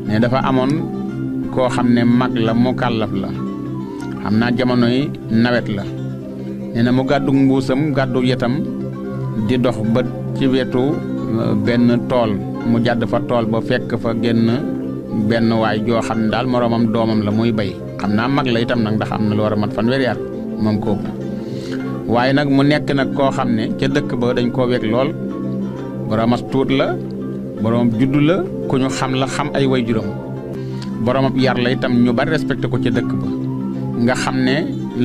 ne dafa amoon koo xam ne mag la mu kàllaf la xam naa jamonoy nawet la nee na mu gàddu mbuusam gàddu yetam di dox ba ci wetu benn tool mu jàdd fa tool ba fekk fa génn benn waay joo xam ne daal moroomam doomam la muy bay xam naa mag la itam nag ndax am na lu war a mat fanweeri at moom kooku waaye nag mu nekk nag koo xam ne ca dëkk ba dañ koo weg lool boroomas tuut la boroom juddu la ku ñu xam la xam ay waajuram boroomam yar la itam ñu bari respecté ko ca dëkk ba nga xam ne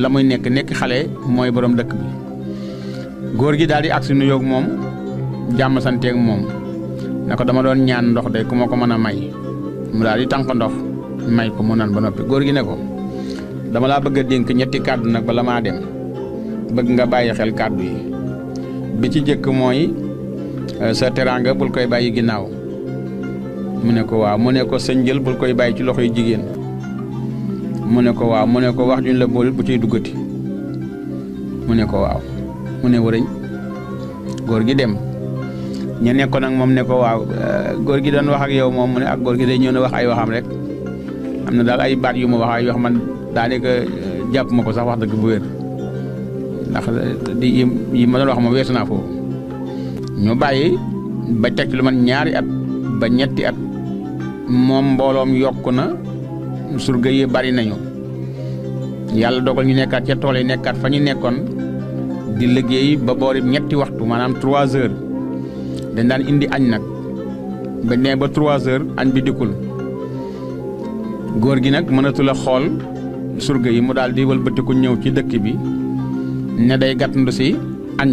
la muy nekk xale mooy boroom dëkk bi góor gi daal di agsi nuyoog moom jàmm santeeg moom ne ko dama doon ñaan ndox de ku ma ko mën a may mu daal di tànk ndox may ko mu naan ba noppi góor gi ne ko dama laa bëgg a dénk ñetti kàddu nag bala maa dem bëgg nga bàyyi xel kàddu yi bi ci jëkk mooy sa teraanga bul koy bàyyi ginnaaw mu ne ko waaw mu ne ko sa njël bul koy bàyyi ci loxoy jigéen mu ne ko waaw mu ne ko wax juñ la boole bu ciy duggati mu ne ko waaw mu ne wërëñ góor gi dem ñu nekkoon nag moom ne ko waaw góor gi doon wax ak yow moom mu ne ak góor gi day ñëw na wax ay waxam rek am na daal ay baat yu ma wax ay wax man daanaka jàpp ma ko sax wax dëgg bu wér ndax di yi ma doon wax ma weesu naa foofu ñu bàyyi ba teg ci lu man ñaari at ba ñetti at moom mbooloom yokku na surga yi bari nañu yàlla dogal ñu nekkaat ca tool yi nekkaat fa ñu nekkoon di liggéey ba boori ñetti waxtu maanaam 3 heures dañ daan indi añ nag ba nee ba 3 heures añ bi dikkul góor gi nag mënatul a xool surga yi mu daal di wëlbatiku ñëw ci dëkk bi ne day gàttandu si añ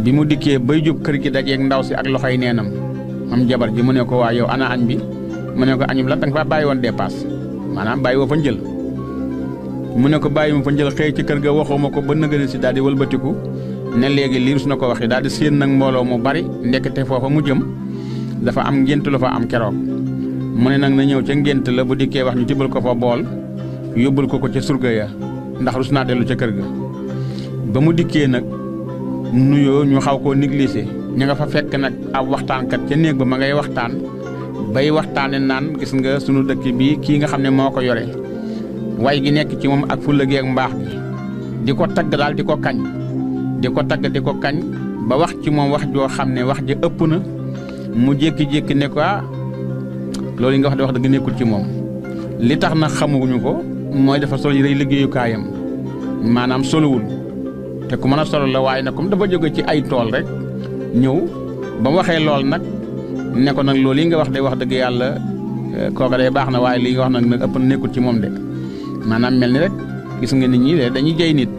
bi mu dikkee bay jub kër gi dajeeg ndaw si ak loxoy neenam am jabar ji mu ne ko waa yow ana añ bi mu ne ko añum la danga fa bàyyi woon dépasse maanaam bàyyi woo fa njël mu ne ko bàyyi ma fa njël xëy ci kër ga waxuma ko ba nëgëni si daal di wëlbatiku ne léegi lii rus na ko waxee daal di séen nag mbooloo mu bari ndekete foofa mu jëm dafa am ngént lu fa am keroog mu ne nag na ñëw ca ngént la bu dikkee wax ñu tibbal ko fa bool yóbbul ko ca surga ya ndax rus naa dellu ca kër ga ba mu dikkee nag nuyoo ñu xaw koo négligé ña nga fa fekk nag ab waxtaankat ca néeg ba ma ngay waxtaan bay waxtaane naan gis nga sunu dëkk bi kii nga xam ne moo ko yore way gi nekk ci moom ak fulla gi ak mbaax gi di ko tagg daal di ko kañ di ko tagg di ko kañ ba wax ci moom wax joo xam ne wax ja ëpp na mu jékki-jékki ne ko loolu yi nga wax de wax dëgg nekkul ci moom li tax na xamuñu ko mooy dafa sol yërey liggéeyukaayam maanaam solowul te ku mën a solo la waaye nag comme dafa jóge ci ay tool rek ñëw ba mu waxee lool nag ne ko nag loolu yi nga wax de wax dëgg yàlla kooka day baax na waaye li nga wax nag ëpp na nekkul ci moom de maanaam mel ni rek gis nga nit ñi de dañuy jey nit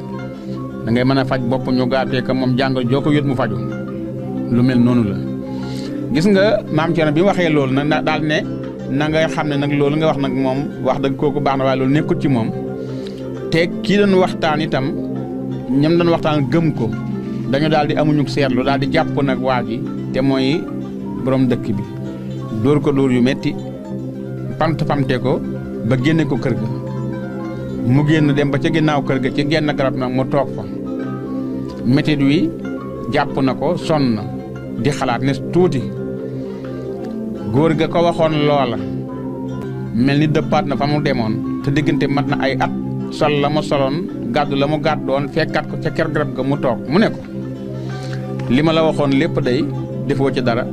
da ngay mën a faj bopp ñu gaatee ko moom jàngal joo ko yót mu faju lu mel noonu la gis nga maam Thierno bi mu waxee loolu nag daal ne na nga xam ne nag loolu nga wax nag moom wax dëgg kooku baax na waaye loolu nekkul ci moom te kii doon waxtaan itam ñam doon waxtaan gëm ko dañu daal di amuñu seetlu daal di jàpp nag waa ji te mooy borom dëkk bi dóor ko dóor yu metti pamte ko ba génne ko kër ga mu génn dem ba ca ginnaaw kër ga ci genn garab nag mu toog fa métit wi jàpp na ko sonn na di xalaat ne tuuti góor ga ko waxoon loola mel ni dëppaat na fa mu demoon te diggante mat na ay at sol la mu soloon gàddu la mu gàddoon fekkat ko ca kër garab ga mu toog mu ne ko li ma la waxoon lépp day defoo ci dara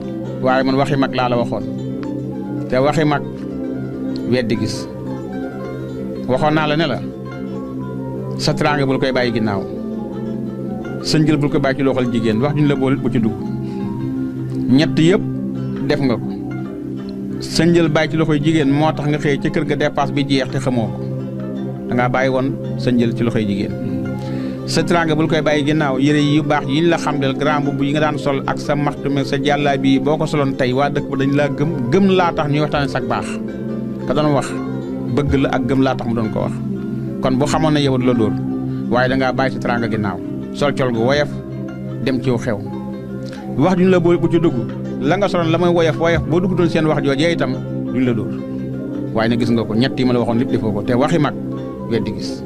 waaye man waxi mag laa la waxoon te waxi mag weddi gis waxoon naa la ne la sa teraanga bul koy bàyyi ginnaaw sa njël bul koy bàyyi ci loxol jigéen wax juñ la boole bu ci dugg ñett yëpp def nga ko sa njël bàyyi ci loxoy jigéen moo tax nga xëy ci kër ga dépasse bi jeex te xamoo ko dangaa bàyyi woon sa njël ci loxoy jigéen sa teraanga bul koy bàyyi ginnaaw yére yu baax yi ñu la xam del grand mbubb yi nga daan sol ak sa maxtume sa jàllaa bi boo ko soloon tey waa dëkk ba dañ laa gëm laa tax ñuy waxtaane sag baax ka doon wax bëgg la ak gëm laa tax mu doon ko wax kon bu xamoon ne yow du la dóor waaye dangaa bàyyi sa teraanga ginnaaw sol col gu woyof dem ci xew wax duñ la bu ci dugg la nga soloon la muy woyof boo dugg doon seen wax joojee itam duñ la dóor waaye na gis nga ko ñett yi ma la waxoon lépp defoo ko te waxi mag weddi gis